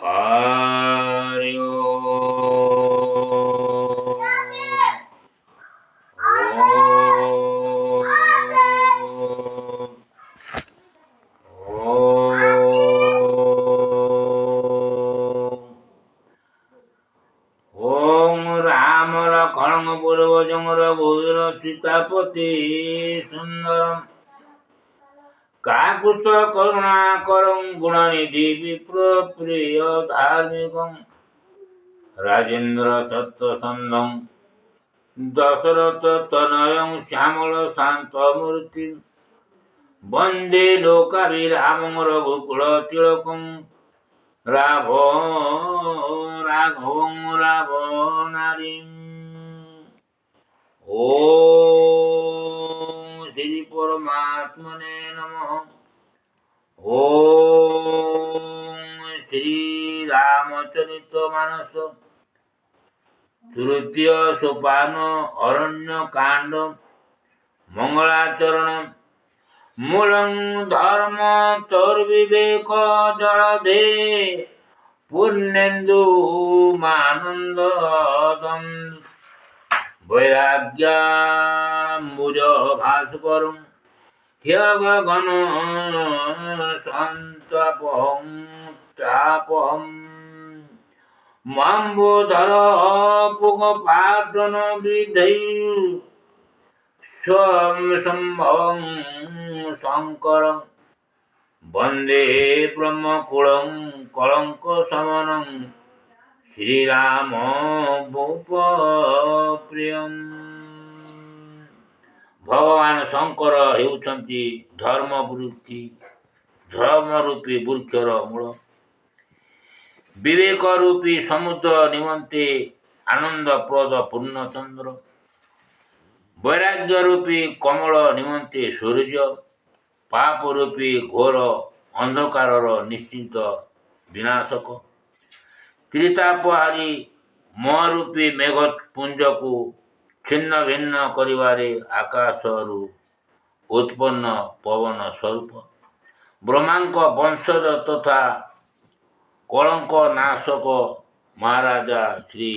ହରି ଓଁ ରାମ ଲକ୍ଷ୍ମଣ ପୂର୍ବଜଂ ରଘୁବୀର ସୀତାପତି ସୁନ୍ଦରମ୍। କାକୁସ୍ଥ କରୁଣାକରଂ ଗୁଣନିଧି ବିପ୍ର ପ୍ରିୟ ଧାର୍ମିକଂ, ରାଜେନ୍ଦ୍ର ସତ୍ୟସନ୍ଧଂ ଦଶରଥ ତନୟଂ ଶ୍ୟାମଳ ଶାନ୍ତମୂର୍ତ୍ତି, ବନ୍ଦେ ଲୋକାଭିରାମଂ ରଘୁକୁଳ ତିଳକଂ ରାଘ ରାଘବଂ ରାବନାରୀಂ। ଓଁ ଶ୍ରୀ ପରମାତ୍ମନେ ନମଃ। ଓଁ ଶ୍ରୀ ରାମଚରିତ ମାନସ ତୃତୀୟ ସୋପାନ ଅରଣ୍ୟ କାଣ୍ଡ ମଙ୍ଗଳାଚରଣ। ମୂଳଂ ଧର୍ମ ତୋର୍ବିବେକ ଜଳଧେ ପୂର୍ଣ୍ଣେନ୍ଦୁ ମାନନ୍ଦଦಂ, ବୈରାଗ୍ୟାମ୍ବୁଜ ଭାସ୍କରಂ ହ୍ୟଗଗନ ସନ୍ତାପହଂ ତାପହಂ, ମାମ୍ବୁଧର ପୁଗପାଟନ ବିଧୈ ସ୍ୱଂ ସମ୍ଭବଂ ଶଙ୍କରଂ, ବନ୍ଦେ ବ୍ରହ୍ମକୁଳଂ କଳଙ୍କ ସମନଂ ଶ୍ରୀରାମ ଭୂପ ପ୍ରିୟಂ। ଭଗବାନ ଶଙ୍କର ହେଉଛନ୍ତି ଧର୍ମ ବୃତ୍ତି ଧର୍ମ ରୂପୀ ବୃକ୍ଷର ମୂଳ, ବିବେକ ରୂପୀ ସମୁଦ୍ର ନିମନ୍ତେ ଆନନ୍ଦପ୍ରଦ ପୂର୍ଣ୍ଣଚନ୍ଦ୍ର, ବୈରାଗ୍ୟ ରୂପୀ କମଳ ନିମନ୍ତେ ସୂର୍ଯ୍ୟ, ପାପ ରୂପୀ ଘୋର ଅନ୍ଧକାରର ନିଶ୍ଚିତ ବିନାଶକ, ତ୍ରିତାପହାରୀ ମରୂପୀ ମେଘ ପୁଞ୍ଜକୁ ଛିନ୍ନ ଭିନ୍ନ କରିବାରେ ଆକାଶରୁ ଉତ୍ପନ୍ନ ପବନ ସ୍ୱରୂପ, ବ୍ରହ୍ମାଙ୍କ ବଂଶଜ ତଥା କଳଙ୍କ ନାଶକ ମହାରାଜା ଶ୍ରୀ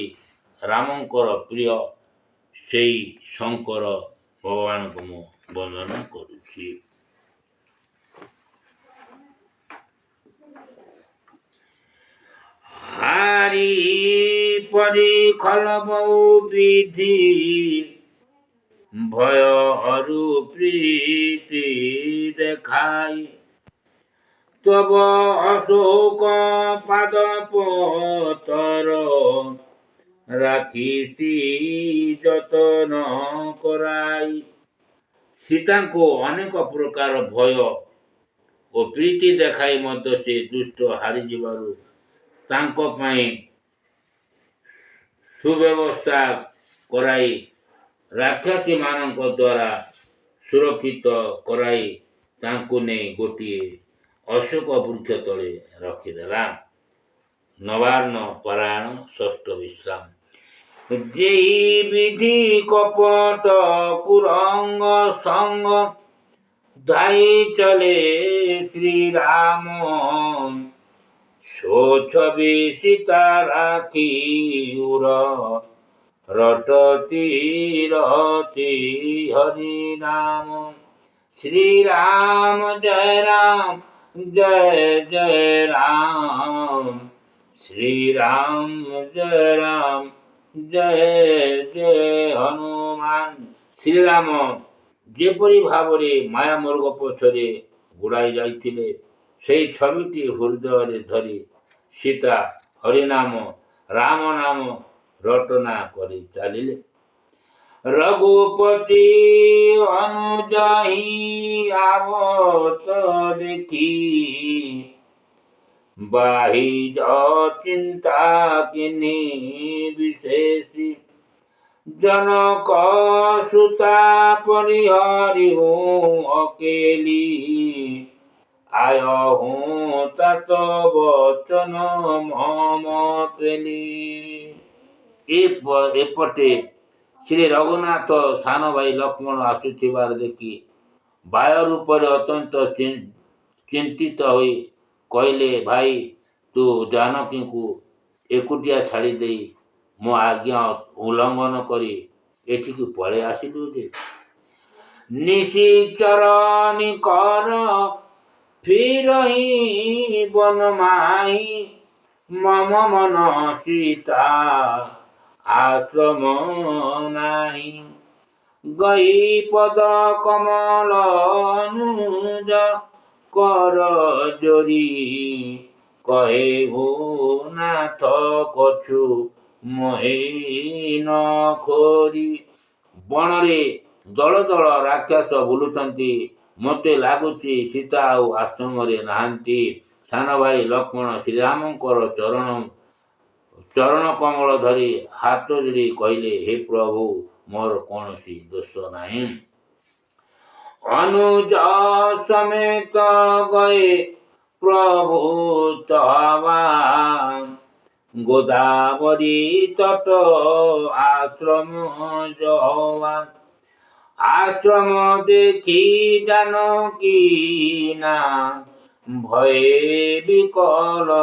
ରାମଙ୍କର ପ୍ରିୟ ସେଇ ଶଙ୍କର ଭଗବାନଙ୍କୁ ମୁଁ ବନ୍ଦନା କରୁଛି। ହାରି ପରି ଖଲ ବହୁ ବିଧି ଭୟ ଅରୁ ପ୍ରୀତି ଦେଖାଇ, ତବ ଅଶୋକ ପାଦ ପତର ରାଖିସି ଯତନ କରାଇ। ସୀତାଙ୍କୁ ଅନେକ ପ୍ରକାର ଭୟ ଓ ପ୍ରୀତି ଦେଖାଇ ମଧ୍ୟ ସେ ଦୁଷ୍ଟ ହାରିଯିବାରୁ ତାଙ୍କ ପାଇଁ ସୁବ୍ୟବସ୍ଥା କରାଇ ରାକ୍ଷସୀମାନଙ୍କ ଦ୍ୱାରା ସୁରକ୍ଷିତ କରାଇ ତାଙ୍କୁ ନେଇ ଗୋଟିଏ ଅଶୋକ ବୃକ୍ଷ ତଳେ ରଖିଦେଲା। ନବାର୍ଣ୍ଣ ପରାୟଣ ଷଷ୍ଠ ବିଶ୍ରାମ। ଯେଇ ବିଧି କପଟ କୁରଙ୍ଗ ସଙ୍ଗ ଧାଇ ଚଲେ ଶ୍ରୀରାମ, ସୋ ଛବି ସୀତା ରାଖି ଉର ରଟତି ରତି ହରି ନାମ। ଶ୍ରୀରାମ ଜୟ ରାମ ଜୟ ଜୟ ରାମ, ଶ୍ରୀରାମ ଜୟ ରାମ ଜୟ ଜୟ ହନୁମାନ। ଶ୍ରୀରାମ ଯେପରି ଭାବରେ ମାୟାମୃଗ ପଛରେ ଗୁଡ଼ାଇ ଯାଇଥିଲେ, ସେଇ ଛବିଟି ହୃଦୟରେ ଧରି ସୀତା ହରିନାମ ରାମ ନାମ ରଟନା କରି ଚାଲିଲେ। ରଘୁପତି ଅନୁଯାୟୀ ଆବତ ଦେଖି, ବାହି ଚିନ୍ତା କିନି ବିଶେଷି, ଜନକ ସୁତା ପରିହରି ଅକେଲି, ଆୟ ହୁଁ ତାତ ବଚନ ମମ ପେଲି। ଏପଟେ ଶ୍ରୀ ରଘୁନାଥ ସାନ ଭାଇ ଲକ୍ଷ୍ମଣ ଆସୁଥିବାର ଦେଖି ବାୟ ରୂପରେ ଅତ୍ୟନ୍ତ ଚିନ୍ତିତ ହୋଇ କହିଲେ, ଭାଇ, ତୁ ଜାନକୀଙ୍କୁ ଏକୁଟିଆ ଛାଡ଼ି ଦେଇ ମୋ ଆଜ୍ଞା ଉଲ୍ଲଙ୍ଘନ କରି ଏଠିକି ପଳେଇ ଆସିଲୁ ଯେ। ନିଶିଚରନି କର ଫିରହି ବନ ମାହି, ମମ ମନ ସୀତା ଆଶ୍ରମ ନାହିଁ। ଗଇ ପଦ କମଲ ଅନୁଜ କର ଯୋରି, କହେ ହୋ ନାଥ କଛୁ ମୋହେ ନ ଖୋରି। ବଣରେ ଦଳ ଦଳ ରାକ୍ଷସ ବୁଲୁଛନ୍ତି। ମୋତେ ଲାଗୁଛି ସୀତା ଆଉ ଆଶ୍ରମରେ ନାହାନ୍ତି। ସାନ ଭାଇ ଲକ୍ଷ୍ମଣ ଶ୍ରୀରାମଙ୍କର ଚରଣ କମଳ ଧରି ହାତ ଯୋଡ଼ି କହିଲେ, ହେ ପ୍ରଭୁ, ମୋର କୌଣସି ଦୋଷ ନାହିଁ। ଅନୁଜ ସମେତ ଗଏ ପ୍ରଭୁ ତବା, ଗୋଦାବରୀ ତଟ ଆଶ୍ରମ ଜହବା। ଆଶ୍ରମ ଦେଖି ଜାନକୀ ନା ଭয়ে ବିକଲ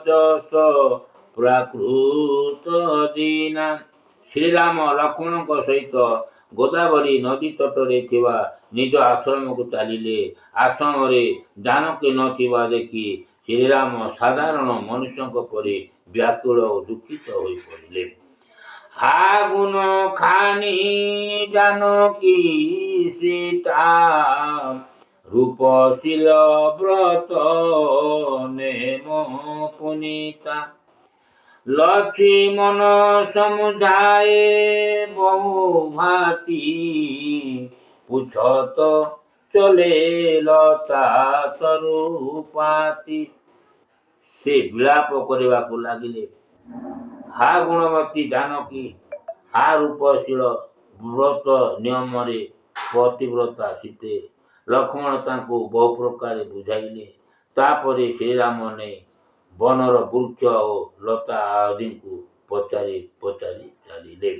ଯଶ ପ୍ରାକୃତ ଦୀନା। ଶ୍ରୀରାମ ଲକ୍ଷ୍ମଣଙ୍କ ସହିତ ଗୋଦାବରୀ ନଦୀ ତଟରେ ଥିବା ନିଜ ଆଶ୍ରମକୁ ଚାଲିଲେ। ଆଶ୍ରମରେ ଜାନକୀ ନଥିବା ଦେଖି ଶ୍ରୀରାମ ସାଧାରଣ ମନୁଷ୍ୟଙ୍କ ପରି ବ୍ୟାକୁଳ ଓ ଦୁଃଖିତ ହୋଇପଡ଼ିଲେ। ହା ଗୁଣ ଖାନି ଜାନକୀ ସୀତା, ରୂପଶୀଲ ବ୍ରତ ନେମ ପୁନିତା। ଲକ୍ଷ୍ମଣ ସମୁଝାଏ ବହୁ ଭାତି, ପୁଛତ ଚଲେ ଲତା ତରୁପାତି। ସେ ବିଳାପ କରିବାକୁ ଲାଗିଲେ, ହା ଗୁଣବତୀ ଜାନକୀ, ହା ରୂପଶୀଳ ବ୍ରତ ନିୟମରେ ପତିବ୍ରତା ସୀତେ। ଲକ୍ଷ୍ମଣ ତାଙ୍କୁ ବହୁ ପ୍ରକାରେ ବୁଝାଇଲେ। ତାପରେ ଶ୍ରୀରାମ ନେଇ ବନର ବୃକ୍ଷ ଓ ଲତା ଆଦିଙ୍କୁ ପଚାରି ପଚାରି ଚାଲିଲେ।